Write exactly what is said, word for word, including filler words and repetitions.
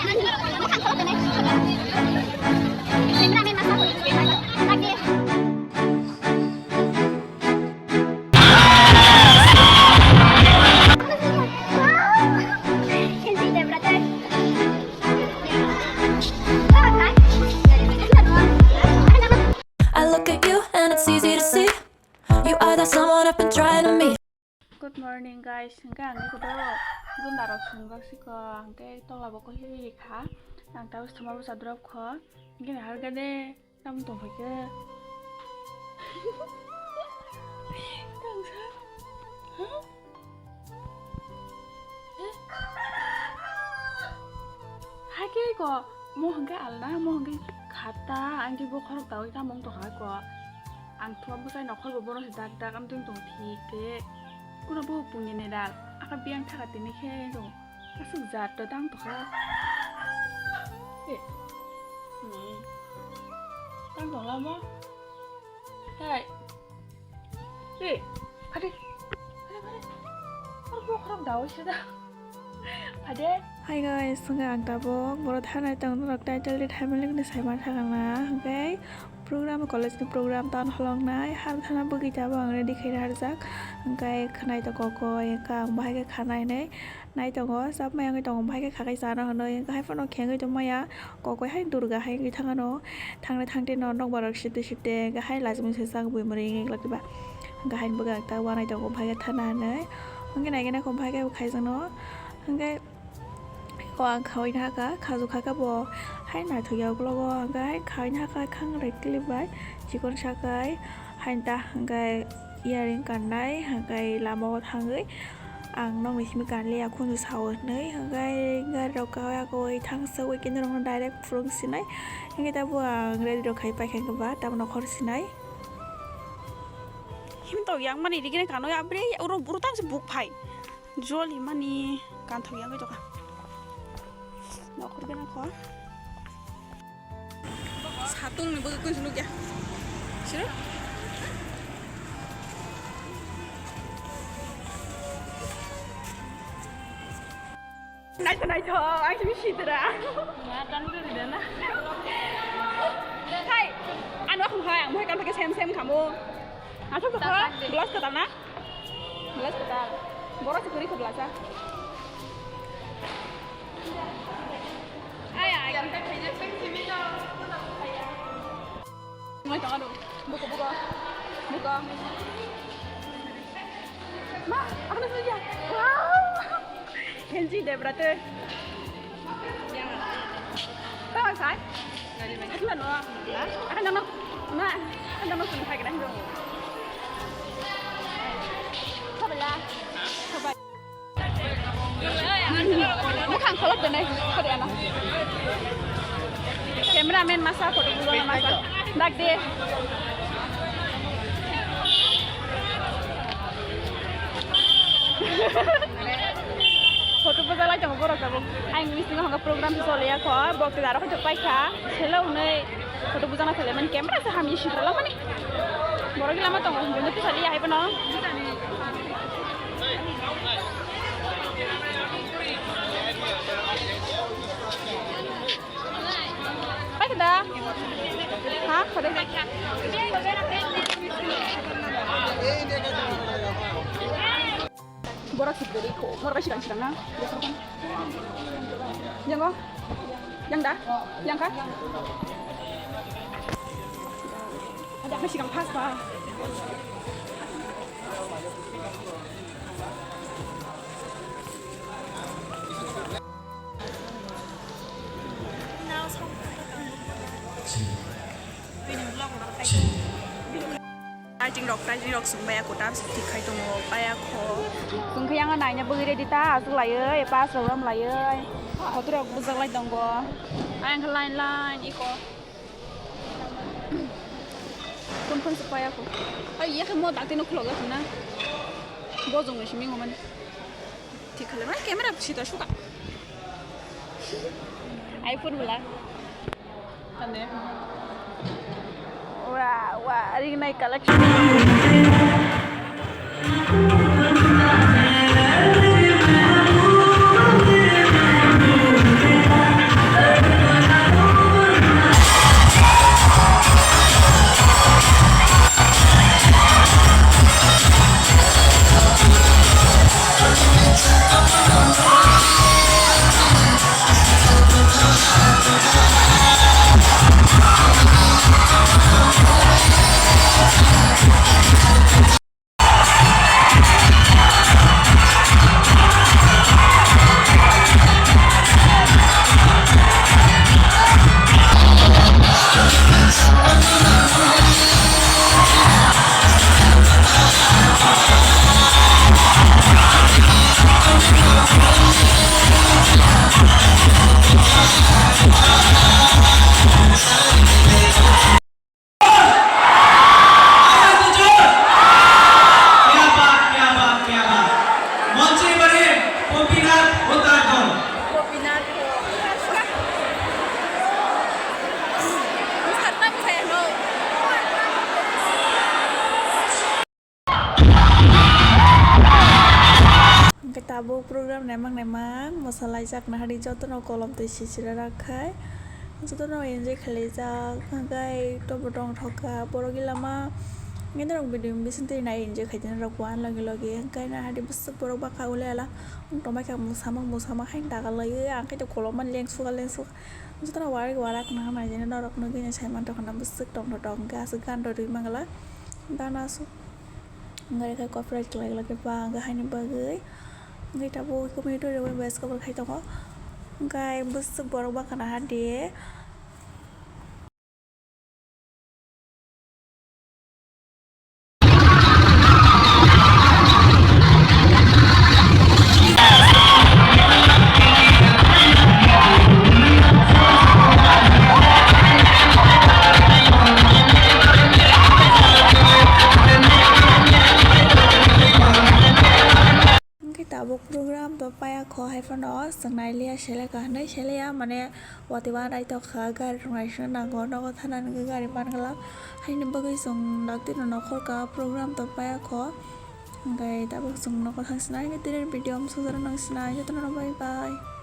I look at you and it's easy to see you are that someone I've been trying to meet. Good morning, guys. Hingke ang ni kotor gunda rok sumjak siko, hingke tola bo koi rikha. Ang tabo thoma bwsa drop kho. Hingke harga de. Tamo tong phaikhe. Tangsa. Huh? Eh? Haikhe ko, mo hwnkhe alna, mo hwnkhe khata, ang khe bokhorok dawi tamo wng tongkha ko. Ang thua bwsai nokhorbo bono se dak dak amtwng tong thik khe. Kuna bo pungni ni dal, aka biyang thaka tini khe tong. Aswk jat to tang tokha. Eh. Hmm. Tang tongla mo? Hai. Eh, phade. Phade, phade. Ar bo khorok dawi se da. Phade. Hi guys, hwnkhe ang tabuk boro thanai tong norok title ri thaimani hwnwi saima thangna. Hwnkhe program, college ni program tan holongnai. Har thana bwgwi tabuk ang ready khaina rwjak. Hwnkhe khwnai to kokoi, hwnkhe ang bahai khe khanai nai. Nai tongo, chapmai wngwi tongo, bahai khe khakai chana hwnwi, hwnkhe hai phano khengwi tongmaya, kokoi hai Durga hai wngwi thangano, thangna thangtino nokbar rok site site, hwnkhe hai lachimung se chak bui mwrwi wngwi glak diba, hwnkhe haini bwkha ta wanai tongo, bahai khe thana hwnwi, hwnkhe nai khe nai kho bahai khe bo khaijakno, hwnkhe o ang khaui nahakha, khaju khakha bo hai naithok ya uklogo, hwnkhe hai khaui nahakha khang rai klibai, chikon sakai, haini ta hwnkhe earring kannai, hwnkhe lama o thangwi. Ang nokni simi kanliya khunju sao hwnwi, hwnkhe gari rok kawai kawai thang saui khe norokno direct phwrwng sinai, hwnkhe tabuk ang ready rok khai paikha hwnkhe ba tabuk nokhor sinai. Himtok yang mani rigini kano abri uro uro tamsi buk phai jol himani kanthok yang tokha nokhor gana kho. Satung ni bwkha kunsi nukya. Siro? Naitho, naitho, ang simi sidra. Hai, ano khum hai, ang mohai kan pakai sem sem kamu. Naithok tokha, blouse kwtal na? Blouse kwtal. Borok se kwrwi kho blouse a. Ai, ai. Mai tongo do. Buko, buko. Buko. Ma, ano se ya. Wow. Kenji de brate. Tama sai. Hakima no. Ha? Akan dama. Ma, akan dama sun hai kena hindo. Sabala. Sabala. Bukhang kholok denai. Kode ana. Cameraman masa, photo bulo masa. Dak de. Photo bujalai tongo borok tabuk. Ang misingo hwnka program se choliya kho. Bok te daro khe paikha. Selo hwnwi photo bujana thele mani camera se hamya sitra lamani. Borok lama tongo. Bundo tu saliya hai bono. Paikha da? Ha? Kode? Borok sibiri ko, borok sirang sirang na. Yang ko? Yang da? Yang ka? Ada apa sirang pas pa? Lighting rok, lighting rok swng baya kwtal se thik khai tongo, baya kho. Chwng khe yang naina bagwi ready ta, aswk laiwi, pass rok rom laiwi. Photo rok bujak lai tongo. Ayang khe line line iko. Kun kun se paya kho. Ai, yakhe mo dakti no khulok ya na. Bojong no simi ngomani. Thik khlai mani camera sita suka. iPhone bwla. Ane. Wa, wa, ringnai collection. Program naimang naimang mwsalaijak nahadi jotono kolom twi sisira rak khai jotono enjoy khailaijak hwnkhe tobo tongthokha borok ilama ngenarok video bising twi nai enjoy khaidina rok wan logi logi hwnkhe nahadi bwswk borok bakha ulai ala wng tongbaikha mwsama mwsama haino daga laiwi ang khe kolom mani lengsuga lengsuga jotono warak warak nahanaijani norok nugwi saimantokhna bwswk tongthotok hwnkhe aswk gan rw rwi mangla gana aswk. Wngkha khe copyright khlai glak khe ba wngkha haini bagwi. Wngkhe tabuk community rwi west cover khai tongo. Wngkha bwswk borok bakha naha de. Hwnkhe tabuk program to paya kho hai phano chwng nailiya seleka hinwi seleya mane watwi uanaitokha gari rok naisingna nango nogo thanani hwnkhe gari mangala haini bagwi chwng daktino nokhorka program to paya kho hwnkhe tabuk chwng nogo thangsinai hwnkhe tini video amsajaro nangsinai jotono bye bye.